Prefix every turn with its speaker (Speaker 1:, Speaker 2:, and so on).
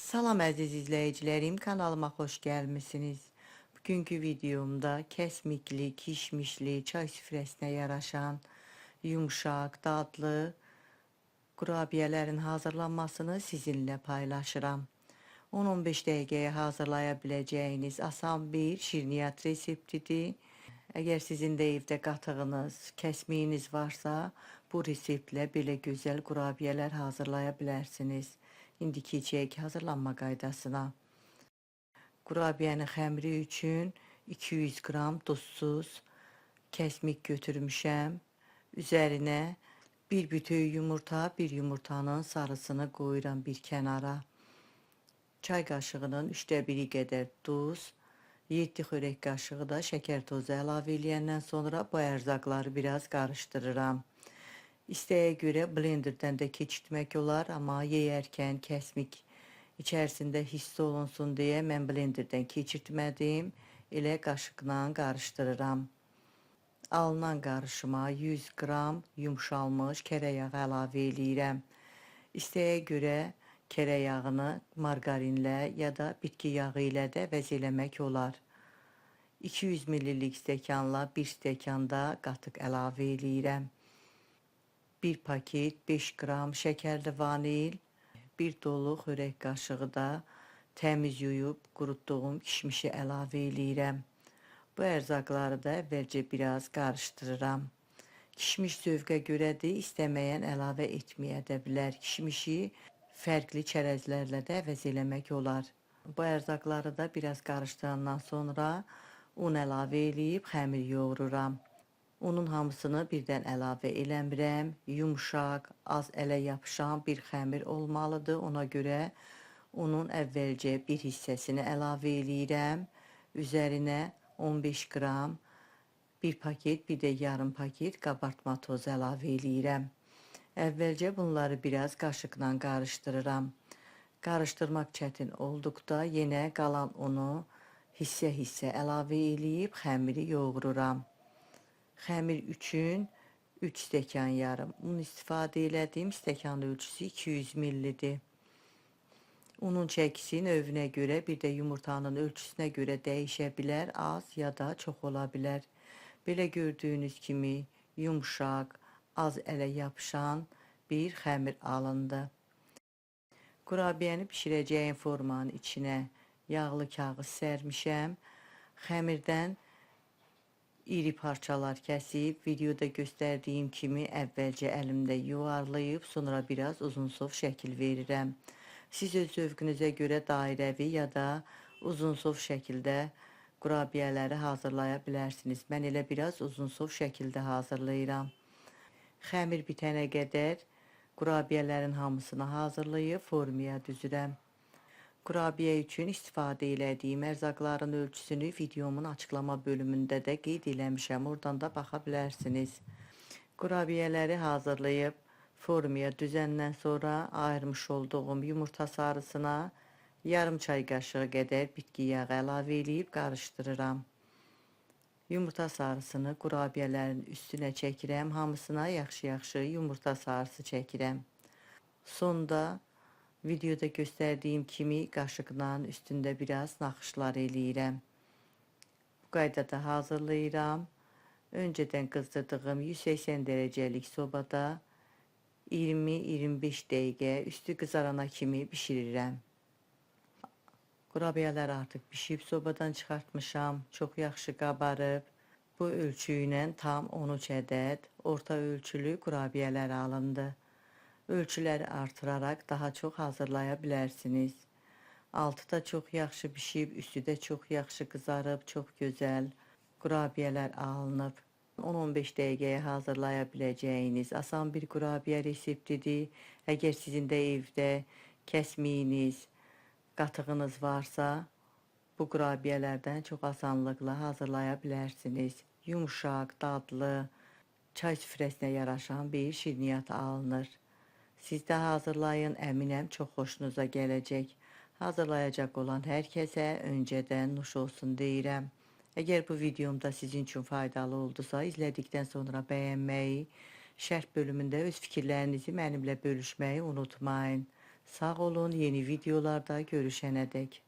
Speaker 1: Salam əziz izləyicilərim, kanalıma xoş gəlmisiniz. Bugünkü videomda kəsmikli, kişmişli, çay süfrəsinə yaraşan yumşaq, dadlı qurabiyələrin hazırlanmasını sizinlə paylaşıram. 10-15 dəqiqəyə hazırlaya biləcəyiniz asan bir şirniyyat reseptidir. Əgər sizin də evdə qatığınız, kəsmiyiniz varsa, bu reseptlə belə gözəl qurabiyələr hazırlaya bilərsiniz. İndi keçək hazırlanma qaydasına. Qurabiyənin xəmiri üçün 200 qram duzsuz kəsmik götürmüşəm. Üzərinə bir bütöv yumurta, bir yumurtanın sarısını qoyuram bir kənara. Çay qaşığının 1/3 qədər duz, 7 xörək qaşığı da şəkər tozu əlavə eləyəndən sonra bu ərzaqları biraz qarışdırıram. İstəyə görə blenderdən də keçirtmək olar, amma yeyərkən kəsmik içərisində hiss olunsun deyə mən blenderdən keçirtmədim. Elə qaşıqla qarışdırıram. Alınan qarışıma 100 qram yumşalmış kərə yağı əlavə eləyirəm. İstəyə görə kərə yağını marqarinlə ya da bitki yağı ilə də əvəz eləmək olar. 200 millillik stəkanla bir stəkanda qatıq əlavə eləyirəm. Bir paket 5 qram şəkərli vanil, bir dolu xörək qaşığı da təmiz yuyub qurutduğum kişmişi əlavə eləyirəm. Bu ərzaqları da əvvəlcə biraz qarışdırıram. Kişmiş zövqə görədir, istəməyən əlavə etməyə də bilər. Kişmişi fərqli çərəzlərlə də əvəz eləmək olar. Bu ərzaqları da biraz qarışdırandan sonra un əlavə eləyib xəmir yoğururam. Unun hamısını birdən əlavə eləmirəm. Yumşaq, az ələ yapışan bir xəmir olmalıdır. Ona görə unun əvvəlcə bir hissəsini əlavə eləyirəm. Üzərinə 15 qram bir paket, bir də yarım paket qabartma tozu əlavə eləyirəm. Əvvəlcə bunları biraz qaşıqla qarışdırıram. Qarışdırmaq çətin olduqda yenə qalan unu hissə-hissə əlavə eləyib xəmiri yoğururam. Xəmir üçün 3 stəkan yarım un istifadə elədim. Stəkan ölçüsü 200 millidir. Unun çəkisi növünə görə, bir də yumurtanın ölçüsünə görə dəyişə bilər, az ya da çox ola bilər. Belə gördüyünüz kimi yumşaq, az ələ yapışan bir xəmir alındı. Qurabiyəni bişirəcəyim formanın içinə yağlı kağız sərmişəm. Xəmirdən iri parçalar kəsib, videoda göstərdiyim kimi əvvəlcə əlimdə yuvarlayıb, sonra biraz uzunsov şəkil verirəm. Siz öz zövqünüzə görə dairəvi ya da uzunsov şəkildə qurabiyələri hazırlaya bilərsiniz. Mən elə biraz uzunsov şəkildə hazırlayıram. Xəmir bitənə qədər qurabiyələrin hamısını hazırlayıb formaya düzürəm. Kurabiyə üçün istifadə elədiyim ərzaqların ölçüsünü videomun açıqlama bölümündə də qeyd eləmişəm. Oradan da baxa bilərsiniz. Qurabiyələri hazırlayıb formaya düzəndən sonra ayırmış olduğum yumurta sarısına yarım çay qaşığı qədər bitki yağı əlavə eləyib qarışdırıram. Yumurta sarısını qurabiyələrin üstünə çəkirəm. Hamısına yaxşı-yaxşı yumurta sarısı çəkirəm. Sonda videoda göstərdiyim kimi qaşıqla üstündə biraz naxışlar eləyirəm. Bu qaydada hazırlayıram. Öncədən qızdırdığım 180 dərəcəlik sobada 20-25 dəqiqə üstü qızarana kimi bişirirəm. Qurabiyələr artıq bişib sobadan çıxartmışam. Çox yaxşı qabarıb. Bu ölçü ilə tam 13 ədəd orta ölçülü qurabiyələr alındı. Ölçüləri artıraraq daha çox hazırlaya bilərsiniz. Altı da çox yaxşı bişib, üstü də çox yaxşı qızarıb, çox gözəl qurabiyələr alınıb. 10-15 dəqiqəyə hazırlaya biləcəyiniz asan bir qurabiyə reseptidir. Əgər sizin də evdə kəsmiyiniz, qatığınız varsa, bu qurabiyələrdən çox asanlıqla hazırlaya bilərsiniz. Yumşaq, dadlı, çay süfrəsinə yaraşan bir şirniyyat alınır. Siz də hazırlayın, əminəm çox xoşunuza gələcək. Hazırlayacaq olan hər kəsə öncədən nuş olsun deyirəm. Əgər bu videomda sizin üçün faydalı oldusa, izlədikdən sonra bəyənməyi, şərh bölümündə öz fikirlərinizi mənimlə bölüşməyi unutmayın. Sağ olun, yeni videolarda görüşənədək.